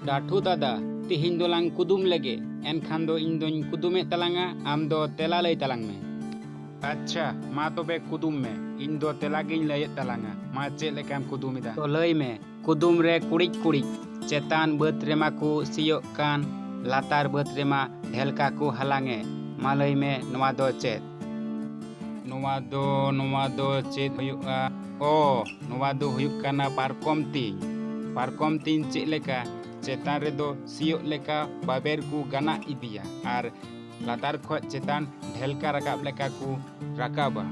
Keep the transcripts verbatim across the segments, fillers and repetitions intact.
ᱞᱟᱹᱴᱷᱩ ᱫᱟᱫᱟ, ᱛᱤᱦᱤᱧ ᱫᱚᱞᱟᱝ ᱠᱩᱫᱩᱢ ᱞᱮᱜᱮ᱾ ᱮᱱᱠᱷᱟᱱ ᱫᱚ ᱤᱧ ᱫᱚᱧ ᱠᱩᱫᱩᱢᱮᱫ ᱛᱟᱞᱟᱝᱟ, ᱟᱢ ᱫᱚ ᱛᱮᱞᱟ ᱞᱟᱹᱭ ᱛᱟᱞᱟᱝ ᱢᱮ᱾ ᱟᱪᱪᱷᱟ, ᱢᱟ ᱛᱚᱵᱮ ᱠᱩᱫᱩᱢ ᱢᱮ, ᱤᱧ ᱫᱚ ᱛᱮᱞᱟ ᱜᱤᱧ ᱞᱟᱹᱭᱮᱫ ᱛᱟᱞᱟᱝᱟ᱾ ᱢᱟ, ᱪᱮᱫ ᱞᱮᱠᱟᱢ ᱠᱩᱫᱩᱢ ᱮᱫᱟ? ᱛᱚ ᱞᱟᱹᱭ ᱢᱮ, ᱠᱩᱫᱩᱢ ᱨᱮ ᱠᱩᱲᱤᱫ ᱠᱩᱲᱤᱫ, ᱪᱮᱛᱟᱱ ᱵᱟᱹᱫᱽ ᱨᱮᱢᱟ ᱠᱚ ᱥᱤᱭᱳᱜ ᱠᱟᱱ, ᱞᱟᱛᱟᱨ ᱵᱟᱹᱫᱽ ᱨᱮᱢᱟ ᱰᱷᱮᱞᱠᱟ ᱠᱚ ᱦᱟᱞᱟᱝᱮᱫ᱾ ᱢᱟ ᱞᱟᱹᱭ ᱢᱮ, ᱱᱚᱣᱟ ᱫᱚ ᱪᱮᱫ? ᱱᱚᱣᱟ ᱫᱚ, ᱱᱚᱣᱟ ᱫᱚ ᱪᱮᱫ ᱦᱩᱭᱩᱜᱼᱟ? ᱚ, ᱱᱚᱣᱟ ᱫᱚ ᱦᱩᱭᱩᱜ ᱠᱟᱱᱟ ᱯᱟᱨᱠᱚᱢ ᱛᱤᱧ᱾ ᱯᱟᱨᱠᱚᱢ ᱛᱤᱧ ᱪᱮᱫ ᱞᱮᱠᱟ? ᱪᱮᱛᱟᱱ ᱨᱮᱫᱚ ᱥᱤᱭᱳᱜ ᱞᱮᱠᱟ ᱵᱟᱵᱮᱨ ᱠᱚ ᱜᱟᱱᱟᱜ ᱤᱫᱤᱭᱟ ᱟᱨ ᱞᱟᱛᱟᱨ ᱠᱷᱚᱡ ᱪᱮᱛᱟᱱ ᱰᱷᱮᱞᱠᱟ ᱨᱟᱠᱟᱵ ᱞᱮᱠᱟ ᱠᱚ ᱨᱟᱠᱟᱵᱟ᱾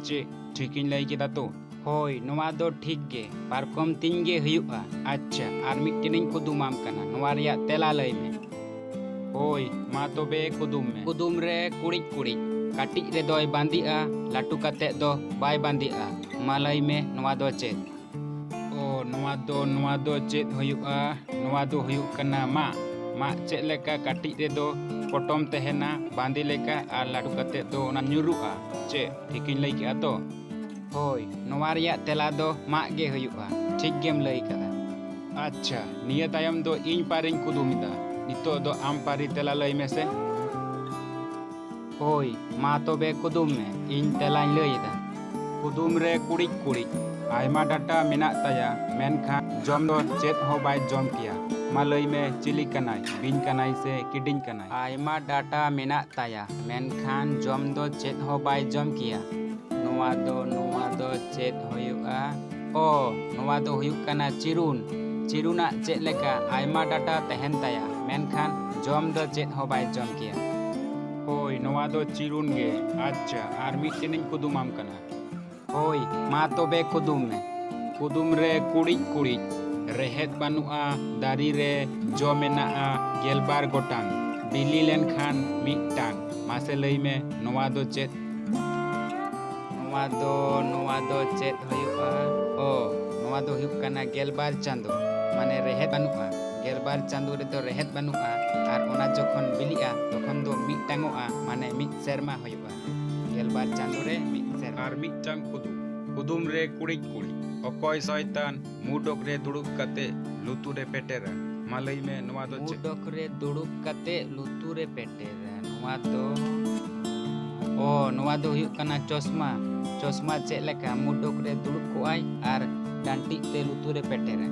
ᱪᱮᱫ ᱴᱷᱤᱠᱤᱧ ᱞᱟᱹᱭ ᱠᱮᱫᱟ ᱛᱚ? ᱦᱳᱭ, ᱱᱚᱣᱟ ᱫᱚ ᱴᱷᱤᱠ ᱜᱮ, ᱯᱟᱨᱠᱚᱢ ᱛᱤᱧ ᱜᱮ ᱦᱩᱭᱩᱜᱼᱟ᱾ ᱟᱪᱪᱷᱟ, ᱟᱨ ᱢᱤᱫᱴᱮᱱᱤᱧ ᱠᱩᱫᱩᱢᱟᱢ ᱠᱟᱱᱟ, ᱱᱚᱣᱟ ᱨᱮᱭᱟᱜ ᱛᱮᱞᱟ ᱞᱟᱹᱭ ᱢᱮ᱾ ᱦᱳᱭ, ᱢᱟ ᱛᱚᱵᱮ ᱠᱩᱫᱩᱢ ᱢᱮ᱾ ᱠᱩᱫᱩᱢ ᱨᱮ ᱠᱩᱲᱤᱫ ᱠᱩᱲᱤᱫ, ᱠᱟᱹᱴᱤᱡ ᱨᱮᱫᱚᱭ ᱵᱟᱸᱫᱤᱜᱼᱟ, ᱞᱟᱹᱴᱩ ᱠᱟᱛᱮ ᱫᱚ ᱵᱟᱭ ᱵᱟᱸᱫᱤᱜᱼᱟ᱾ ᱢᱟ ᱞᱟᱹᱭ ᱢᱮ, ᱱᱚᱣᱟ ᱫᱚ ᱪᱮᱫ? ᱚ, ᱱᱚᱣᱟ ᱫᱚ, ᱱᱚᱣᱟ ᱫᱚ ᱪᱮᱫ ᱦᱩᱭᱩᱜᱼᱟ? ᱱᱚᱣᱟ ᱫᱚ ᱦᱩᱭᱩᱜ ᱠᱟᱱᱟ ᱢᱟᱜ᱾ ᱢᱟᱜ ᱪᱮᱫ ᱞᱮᱠᱟ ᱠᱟᱹᱴᱤᱡ ᱨᱮᱫᱚ ᱯᱚᱴᱚᱢ ᱛᱟᱦᱮᱱᱟ, ᱵᱟᱸᱫᱤ ᱞᱮᱠᱟ, ᱟᱨ ᱞᱟᱹᱴᱩ ᱠᱟᱛᱮ ᱫᱚ ᱚᱱᱟ ᱧᱩᱨᱩᱜᱼᱟ᱾ ᱪᱮᱫ ᱴᱷᱤᱠᱤᱧ ᱞᱟᱹᱭ ᱠᱮᱜᱼᱟ ᱛᱚ? ᱦᱳᱭ, ᱱᱚᱣᱟ ᱨᱮᱭᱟᱜ ᱛᱮᱞᱟ ᱫᱚ ᱢᱟᱜ ᱜᱮ ᱦᱩᱭᱩᱜᱼᱟ᱾ ᱴᱷᱤᱠ ᱜᱮᱢ ᱞᱟᱹᱭ ᱠᱟᱫᱟ᱾ ᱟᱪᱪᱷᱟ, ᱱᱤᱭᱟᱹ ᱛᱟᱭᱚᱢ ᱫᱚ ᱤᱧ ᱯᱟᱨᱤᱧ ᱠᱩᱫᱩᱢ ᱮᱫᱟ᱾ ᱱᱤᱛᱚᱜ ᱫᱚ ᱟᱢ ᱯᱟᱨᱤ ᱛᱮᱞᱟ ᱞᱟᱹᱭ ᱢᱮᱥᱮ᱾ ᱦᱳᱭ, ᱢᱟ ᱛᱚᱵᱮ ᱠᱩᱫᱩᱢ ᱢᱮ, ᱤᱧ ᱛᱮᱞᱟᱧ ᱞᱟᱹᱭ ᱮᱫᱟ᱾ ᱠᱩᱫᱩᱢ ᱨᱮ ᱠᱩᱲᱤᱫ ᱠᱩᱲᱤᱫ, ᱟᱭᱢᱟ ᱰᱟᱴᱟ ᱢᱮᱱᱟᱜ ᱛᱟᱭᱟ, ᱢᱮᱱᱠᱷᱟᱱ ᱡᱚᱢ ᱫᱚ ᱪᱮᱫ ᱦᱚᱸ ᱵᱟᱭ ᱡᱚᱢ ᱠᱮᱭᱟ᱾ ᱢᱟ ᱞᱟᱹᱭ ᱢᱮ, ᱪᱤᱞᱤ ᱠᱟᱱᱟᱭ? ᱵᱤᱧ ᱠᱟᱱᱟᱭ ᱥᱮ ᱠᱤᱰᱤᱧ ᱠᱟᱱᱟᱭ? ᱟᱭᱢᱟ ᱰᱟᱴᱟ ᱢᱮᱱᱟᱜ ᱛᱟᱭᱟ, ᱢᱮᱱᱠᱷᱟᱱ ᱡᱚᱢ ᱫᱚ ᱪᱮᱫ ᱦᱚᱸ ᱵᱟᱭ ᱡᱚᱢ ᱠᱮᱭᱟ᱾ ᱱᱚᱣᱟ ᱫᱚ, ᱱᱚᱣᱟ ᱫᱚ ᱪᱮᱫ ᱦᱩᱭᱩᱜᱼᱟ? ᱚ, ᱱᱚᱣᱟ ᱫᱚ ᱦᱩᱭᱩᱜ ᱠᱟᱱᱟ ᱪᱤᱨᱩᱱ᱾ ᱪᱤᱨᱩᱱᱟᱜ ᱪᱮᱫ ᱞᱮᱠᱟ ᱟᱭᱢᱟ ᱰᱟᱴᱟ ᱛᱟᱦᱮᱱ ᱛᱟᱭᱟ, ᱢᱮᱱᱠᱷᱟᱱ ᱡᱚᱢ ᱫᱚ ᱪᱮᱫ ᱦᱚᱸ ᱵᱟᱭ ᱡᱚᱢ ᱠᱮᱭᱟ᱾ ᱦᱳᱭ, ᱱᱚᱣᱟ ᱫᱚ ᱪᱤᱨᱩᱱ ᱜᱮ᱾ ᱟᱪᱪᱷᱟ, ᱟᱨ ᱢᱤᱫᱴᱮᱱᱤᱧ ᱠᱩᱫᱩᱢᱟᱢ ᱠᱟᱱᱟ᱾ ᱦᱳᱭ, ᱢᱟ ᱛᱚᱵᱮ ᱠᱩᱫᱩᱢ ᱢᱮ᱾ ᱠᱩᱫᱩᱢ ᱨᱮ ᱠᱩᱲᱤᱫ ᱠᱩᱲᱤᱫ, ᱨᱮᱦᱮᱫ ᱵᱟᱹᱱᱩᱜᱼᱟ, ᱫᱟᱨᱮ ᱨᱮ ᱡᱚ ᱢᱮᱱᱟᱜᱼᱟ ᱜᱮᱞᱵᱟᱨ ᱜᱚᱴᱟᱝ, ᱵᱤᱞᱤ ᱞᱮᱱᱠᱷᱟᱱ ᱢᱤᱫᱴᱟᱝ᱾ ᱢᱟᱥᱮ ᱞᱟᱹᱭ ᱢᱮ, ᱱᱚᱣᱟ ᱫᱚ ᱪᱮᱫ? ᱱᱚᱣᱟ ᱫᱚ, ᱱᱚᱣᱟ ᱫᱚ ᱪᱮᱫ ᱦᱩᱭᱩᱜᱼᱟ? ᱚ, ᱱᱚᱣᱟ ᱫᱚ ᱦᱩᱭᱩᱜ ᱠᱟᱱᱟ ᱜᱮᱞᱵᱟᱨ ᱪᱟᱸᱫᱚ, ᱢᱟᱱᱮ ᱨᱮᱦᱮᱫ ᱵᱟᱹᱱᱩᱜᱼᱟ᱾ ᱜᱮᱞᱵᱟᱨ ᱪᱟᱸᱫᱚ ᱨᱮᱫᱚ ᱨᱮᱦᱮᱫ ᱵᱟᱹᱱᱩᱜᱼᱟ, ᱟᱨ ᱚᱱᱟ ᱡᱚᱠᱷᱚᱱ ᱵᱤᱞᱤᱜᱼᱟ, ᱛᱚᱠᱷᱚᱱ ᱫᱚ ᱢᱤᱫᱴᱟᱝᱚᱜᱼᱟ, ᱢᱟᱱᱮ ᱢᱤᱫ ᱥᱮᱨᱢᱟ ᱦᱩᱭᱩᱜᱼᱟ᱾ ᱜᱮᱞᱵᱟᱨ ᱪᱟᱸᱫᱚ ᱨᱮ ᱢᱤᱫ ᱥᱮᱨᱢᱟ᱾ ᱟᱨ ᱢᱤᱫᱴᱟᱝ ᱠᱩᱫᱩᱢ, ᱠᱩᱫᱩᱢ ᱨᱮ ᱠᱩᱲᱤᱫ ᱠᱩᱲᱤᱫ, ᱚᱠᱚᱭ ᱥᱚᱭᱛᱟᱱ ᱢᱩᱰᱚᱠ ᱨᱮ ᱫᱩᱲᱩᱵ ᱠᱟᱛᱮ ᱞᱩᱛᱩᱨᱮ ᱯᱮᱴᱮᱨᱟ? ᱢᱟ ᱞᱟᱹᱭ ᱢᱮ, ᱱᱚᱣᱟ ᱫᱚ ᱪᱮᱫ? ᱢᱩᱰᱚᱠ ᱨᱮ ᱫᱩᱲᱩᱵ ᱠᱟᱛᱮ ᱞᱩᱛᱩᱨ ᱨᱮ ᱯᱮᱴᱮᱨ᱾ ᱱᱚᱣᱟ ᱫᱚ, ᱚ, ᱱᱚᱣᱟ ᱫᱚ ᱦᱩᱭᱩᱜ ᱠᱟᱱᱟ ᱪᱚᱥᱢᱟ᱾ ᱪᱚᱥᱢᱟ ᱪᱮᱫ ᱞᱮᱠᱟ? ᱢᱩᱰᱚᱠ ᱨᱮ ᱫᱩᱲᱩᱵ ᱠᱚᱜᱼᱟᱭ ᱟᱨ ᱰᱟᱱᱴᱤᱡ ᱛᱮ ᱞᱩᱛᱩᱨ ᱨᱮ ᱯᱮᱴᱮᱨᱟ᱾